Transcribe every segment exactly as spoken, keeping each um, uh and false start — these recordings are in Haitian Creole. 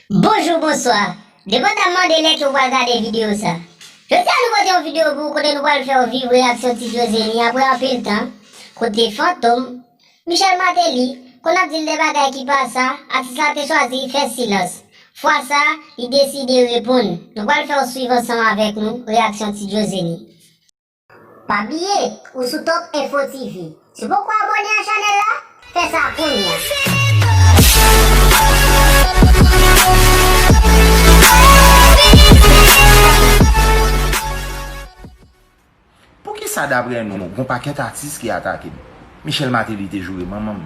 Bonjou, bonswa. Depandamman de lè ke w pral gade videyo sa. Jodi a nou pote yon videyo pou ou kote nou pral fè w viv reyaksyon Ti Djozeni apre anpil tan. Kote Fantom, Michel Martelly, konn ap di l de bagay ki pa sa, atis la te chwazi fè silans. Fwa sa, li deside reponn. Nou pral fè w swiv ansanm avèk nou reyaksyon Ti Djozeni. Pa bliye, ou sou Top Info T V. Si w poko abòne a chanèl la, fè sa kounye a. Poukisa, daprè nou, gon pakèt atis ki atake m? Michel Martelly te joure manman m.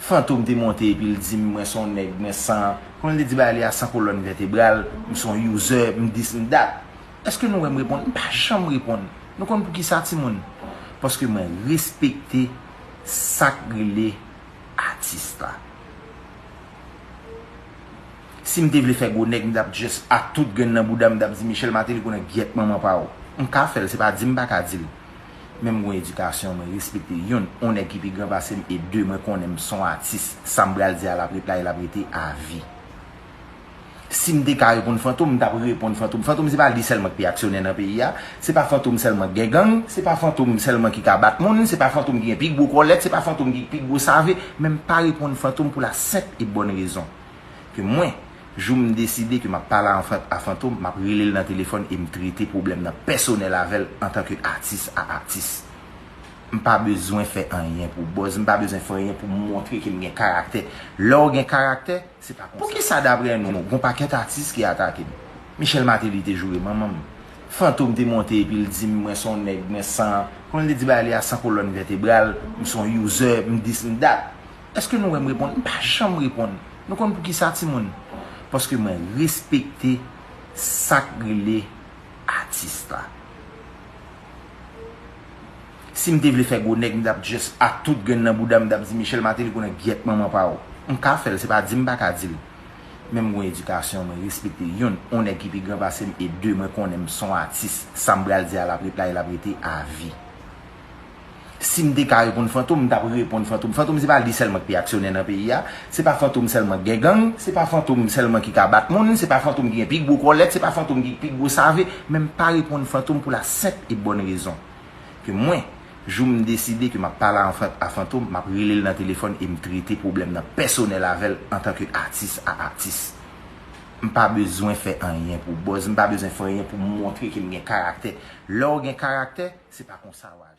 Fantom te monte epi l di m, mwen se yon nèg, mwen san, kòm l te di bagay li a, san kolòn vètebral, m se yon user, m this, m that. Èske nou wè m reponn? M pa janm reponn. Nou konn poukisa, timoun? Paske mwen respekte sa k rele atis la. Si m te vle fè gwo nèg, m t ap just ak tout grenn nan bouda m, m t ap di Michel Martelly konnen gyèt manman pa w. M ka fè l, se pa di m pa ka di l. Men m gon edikasyon, mwen respekte youn, yon nèg ki pi gran pase m, e de, mwen konnen m se yon atis. Sa m pral di a, l ap ret la e l ap rete avi. Si m te ka reponn Fantom, m t ap reponn Fantom. Fantom, se pa li sèlman ki pi aksyonè nan peyi a. Se pa Fantom sèlman ki gen gang. Se pa Fantom sèlman ki ka bat moun. Se pa Fantom ki gen pi gwo kòlèt. Se pa Fantom ki pi gwo save. Men m pa reponn Fantom pou la senp e bòn rezon ke mwen, jou m deside ke m ap pale a, a Fantom, m ap rele l nan telefòn e m trete pwoblèm nan pèsonèl avè l antanke atis a atis. M pa bezwen fè anyen pou buzz, m pa bezwen fè anyen pou m montre ke m gen karaktè. Lè w gen karaktè, se pa konsa. Poukisa, daprè nou, gon pakèt atis ki atake m? Michel Martelly te joure manman m. Fantom te monte epi l di m, mwen se yon nèg, mwen san, kòm l te di bagay li a, san kolòn vètebral, m se yon user, m this, m that. Èske nou wè m reponn? M pa janm reponn. Nou konn poukisa, timoun? Paske mwen respekte sa k rele atis la. Si m te vle fè gwo nèg, m t ap just ak tout grenn nan bouda m, m t ap di Michel Martelly konnen gyèt manman pa w. M ka fè l, se pa di m pa ka di l. Men m gon edikasyon, mwen respekte youn, yon nèg ki pi gran pase m, e de, mwen konnen m se yon atis. Sa m pral di a, l ap ret la e l ap rete avi. Si m te ka reponn Fantom, m t ap reponn Fantom. Fantom, se pa li sèlman ki pi aksyonè nan peyi a. Se pa Fantom sèlman ki gen gang. Se pa Fantom sèlman ki ka bat moun. Se pa Fantom ki gen pi gwo kòlèt. Se pa Fantom ki pi gwo save. Men m pa reponn Fantom pou la senp e bòn rezon ke mwen, jou m deside ke m ap pale a, a Fantom, m ap rele l nan telefòn e m trete pwoblèm nan pèsonèl avè l antanke atis a atis. M pa bezwen fè anyen pou buzz, m pa bezwen fè anyen pou m montre ke m gen karaktè. Lè w gen karaktè, se pa konsa w a.